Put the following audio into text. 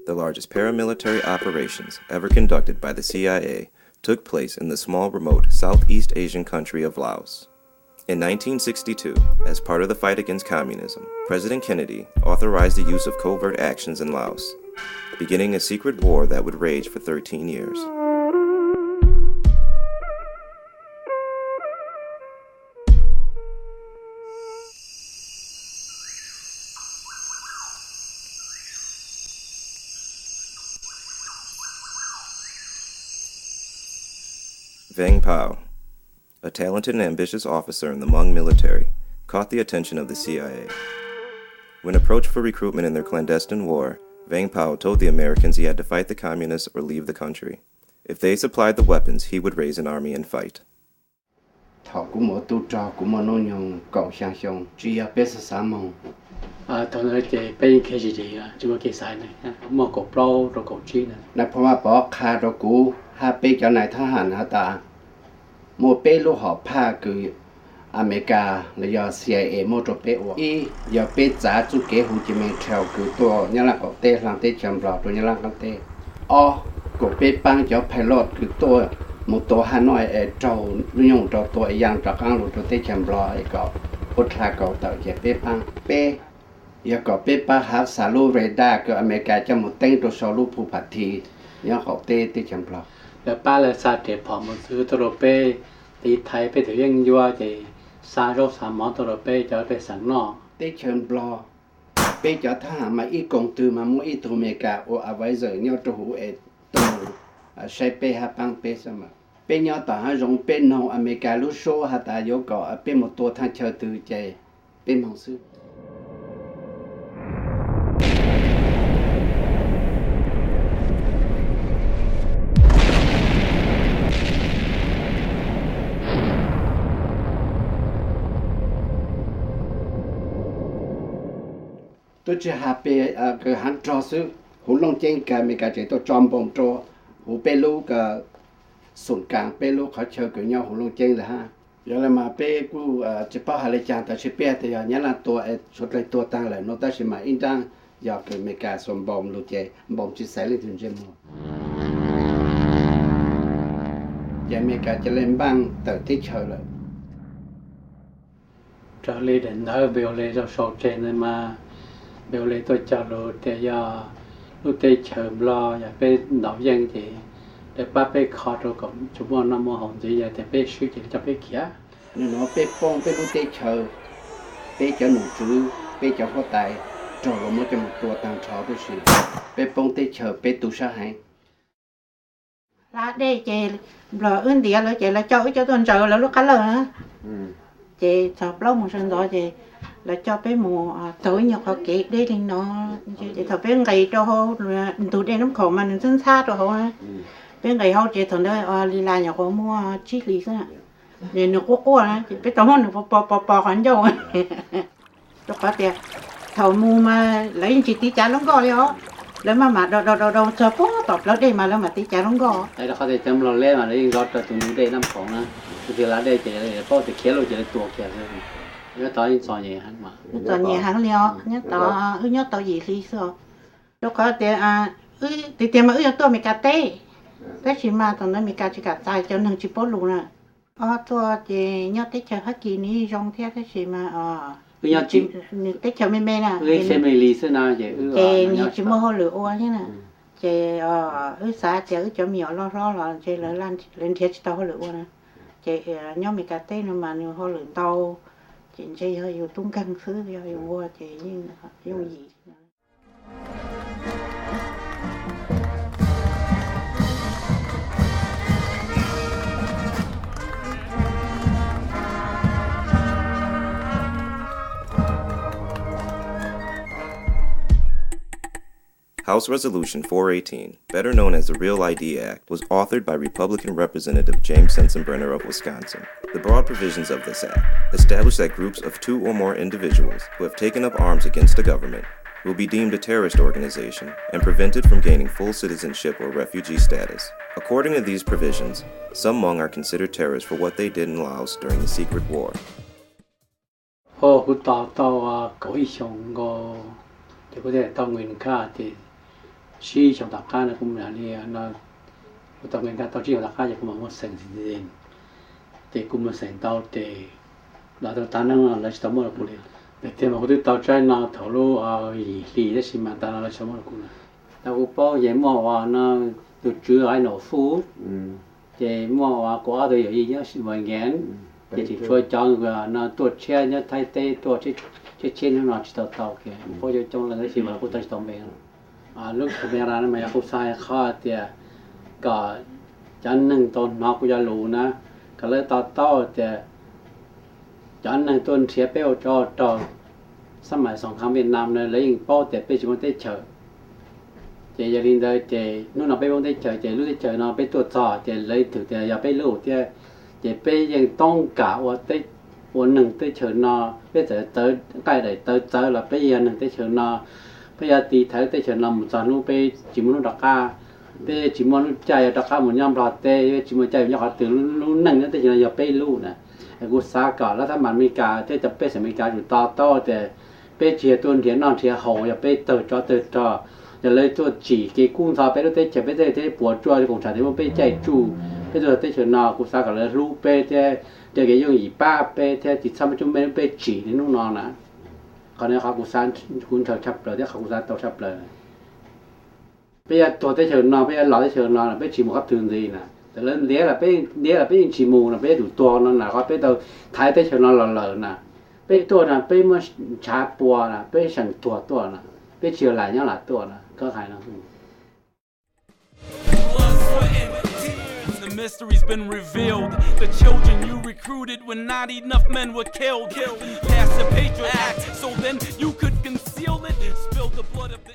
The largest paramilitary operations ever conducted by the C I A took place in the small, remote Southeast Asian country of Laos. In nineteen sixty-two, as part of the fight against communism, President Kennedy authorized the use of covert actions in Laos, beginning a secret war that would rage for thirteen years. Vang Pao, a talented and ambitious officer in the Hmong military, caught the attention of the C I A. When approached for recruitment in their clandestine war, Vang Pao told the Americans he had to fight the communists or leave the country. If they supplied the weapons, he would raise an army and fight. Thaum kuv mus ua tub rog kuv muaj hnub nyoog kaum xya xyoo, tsis yog peb xav xav moog. Thaum ntawd ces peb yeej khiav tsis dim, tsis muaj kev xaiv ne, muaj kaum plaub rau kaum tsib ntawd. Nais phoo Vaj Pov qha rau kuv hab peb cov nais thab ham has tas muaj peb lub hom phaj kws Amelikas los yog C I A muab rau peb ua. Ib, yog peb txav txuj kev hu cia me trail kws tuaj Nyab Laj qaum teb hla teb chaws Nplog rau Nyab Laj qaum teb. Ob, kom peb paab cov pilot kws tuaj mus tua Hanoi es raug lub nyoog rau tua ib yaam rov qaab lug rau teb chaws Nplog es kom ua dlha kaus tawm ces peb paab. Peb, yog kom peb paab hav xav lub radar kws Amelikas coj mus teeb rau sau lub phu phathi nyob qaum teb teb chaws Nplog. Lawv pab lawv xa riam phom mus txwv tuaj rau peb, tiv thaiv peb tus yeeb ncuab ces xa zaub xa mov tuaj rau peb cov pej xeem noj. Teb chaws Nplog, peb cov thab ham mas ib koog twg mas muaj ib tug Amelikas ua advisor nyob rau huv es tuaj saib peb hab paab peb xwb mas. Peb nyob tom hav zoov peb noog Amelikas lub suab has tas yuav kom peb mus tua thaaj chaw twg ces peb moog xwb. Tuaj tsis has pes kws haav rog xwb, huv Looj Ceeb kag Amelikas tseem tuaj tso npoos rau huv peb lub xum kaas peb lub qhov chaw kws nyob huv Looj Ceeb ntawd hab. Yog le mas peb kuj tsis paub has le caag tab sis peb has tas yog Nyab Laj tua es suav dlawg tuag taag lawm no tab sis mas ib nraab yog kws Amelikas xuas npoos lug ces npoos tsis xaiv leej twg ntsej muag. Ces Amelikas ca le npaaj tawm teb chaws lawm. Raws li daim ntawv Npawg Ua Le sau sau tseg ntawd mas Npawg Ua Le tuaj cog lus tias yog lub teb chaws Nplog yog peb ntaus yeej ces lawv pab peb kho rau kom tsuas muaj noj muaj haus ntxiv, yog tias peb swb ces coj peb khiav. Nws nuav peb poob peb lub teb chaws, peb cov nom tswv, peb cov huab tais raug luas muab coj mus tua taag nrho tib si. Peb poob teb chaws peb tu sab heev. Hla dej ces Nplog wb ntiav lawv ces lawv coj wb coj tuaj ntsaws lawv lub qab lawj na. Ces txog plaub moos sawv ntxov ces lawv coj peb mus taug ib nyuag qhov kev deb li no. Ces thaum peb nqis rau hauv ntug dej Nab Khoom mas nws ntxhab ntxhab rau hauv. Peb nqis hauv ces thaum ntawd Lis Las nyuam qhuav muaj tsib hlis xwb, nws quaj quaj na ces peb tau muab nws pos pos pos qhov ncauj. Rau qhov tias thaum mus mas lawv yeej tsis tiv cav lub nkoj li os. Lawv maj mam daus daus daus daus txog puag tom plawv dej mas lawv mam tiv cav lub nkoj. Rau qhov tias cov Nplog leb mas lawv yeej zov raws tus ntug dej Nab Khoom na, tus twg hla dej ces lawv paub tias khiav lug ces lawv tua kiag xwb. Nyob tod yeej txom nyem heev mas. Txom nyem heev li os, nyob tod wb nyob tau yim hli xwb os. Rau qhov tias wb tiag tiag mas wb yuav tuaj Amelikas teb, tab sis mas thaum ntawd Amelikas tsis kam txais cov neeg tsis paub lus na. Ob tuaj ces nyob teb chaws Fab Kis nws yeej zoo thiab tab sis mas nws teb chaws me me na, ces nws tsis muaj hauj lwm ua thiab na. Ces wb xav tias wb cov me nyuam loj hlob los ntshe lawv nrhiav tsis tau hauj lwm ua na. Ces nyob Amelikas teb no mas nws hauj lwm ntau, ces ntshe yog yus tub nkeeg xwb, yog yus ua ces yeej yooj yim. House Resolution four eighteen, better known as the Real I D Act, was authored by Republican Representative James Sensenbrenner of Wisconsin. The broad provisions of this act establish that groups of two or more individuals who have taken up arms against the government will be deemed a terrorist organization and prevented from gaining full citizenship or refugee status. According to these provisions, some Hmong are considered terrorists for what they did in Laos during the secret war. Kuv tos tau kaum ib xyoos nkaus, ces kuv thiaj tau nqis khab ces Tsib xyoos tom qab no kuv mam li no, kuv tau nqe nkag tau tsib xyoos tom qab ces kuv mam muaj xeem ntxiv. Ces kuv muaj xeem ntau ces los tau tav neeg no lawv tsis tau muaj rau kuv li. Tiag tiag mas kuv twb tau tsaib no thaum lub yim hli tab sis mas tas no lawv tsis tau muaj rau kuv na. Tau kuv paub ces muaj uas no tus tswv Ai Nom Fuj, ces muaj uas kuv ob tug yawm yij nyob Xiv Vas Nkees, ces tseem tshuav cov no tuaj tshiab nyob Thaib teb tuaj tshiab tshiab hnub no tsis tau tau kiag, paub coob coob lawm tab sis mas kuv tau tsis tau npe. Lub camera no mas yog kuv xav hais qhov tias kom cov neeg tau hnov kuv cov lus na, kom lawv to taub tias cov neeg tuaj nrhiav peb ua tsov rog xab mais xoom khav Viaj Nam na lawv yeej paub tias peb tsis muaj teb chaws. Ces yog li ntawd ces hnub no peb muaj teb chaws ces lub teb chaws no peb tuaj txog ces lawv twb tias yog peb lub thiab. Ces peb yeej toob kam ua neeg teb chaws no, peb txawm txawv nqaij daim tawv txawv los peb yog neeg teb chaws no. Peb yuav tiv thaiv teb chaws no mus txog hnub peb tsis muaj hnub rov qab, peb tsis muaj hnub caij yuav rov qab mus nyob Nplog teb, peb tsis muaj caij yuav nyob qhov twg, lub neej nyob teb chaws no yog peb lub na. Kuv xav kom lawv thab mas Amelikas thiab cov pej xeem Amelikas tsum to taub tias peb tsis yog tuaj nrhiav noj nrhiav haus, yog peb tawg tsov tawg rog, yog lawv tuaj tsim kev kub ntxhov peb lub teb chaws, peb thiaj puas tsuaj koom tsam tias muab peb caij tsuj peb tuaj teb chaws no. Kuv xav kom lawv hlub peb thiab, cov kev yooj yim pab peb thiab tsis txhob muab coob mej lub peb tsim li hnub no na. Qhov no qhov kuv xav, kuv ntshaw tshaj plaws thiab qhov kuv xav tau tshaj plaws. Peb yuav tuag teb chaws no, peb yuav los teb chaws no, peb tsis mus qhov twg ntxiv na. Txawm lawv ntiav los peb ntiav los peb yeej tsis mus no, peb yuav tsum tuag no na, qhov peb tau thaiv teb chaws no los lawm na. Peb tuaj no peb muab ntshav pua na, peb seem tuag tuaj na, peb tsis yog lam nyob lam tuaj na, koj hais no. The mystery's been revealed. The children you recruited when not enough men were killed. Then you passed the Patriot Act, so then you could conceal it. Spill the blood of the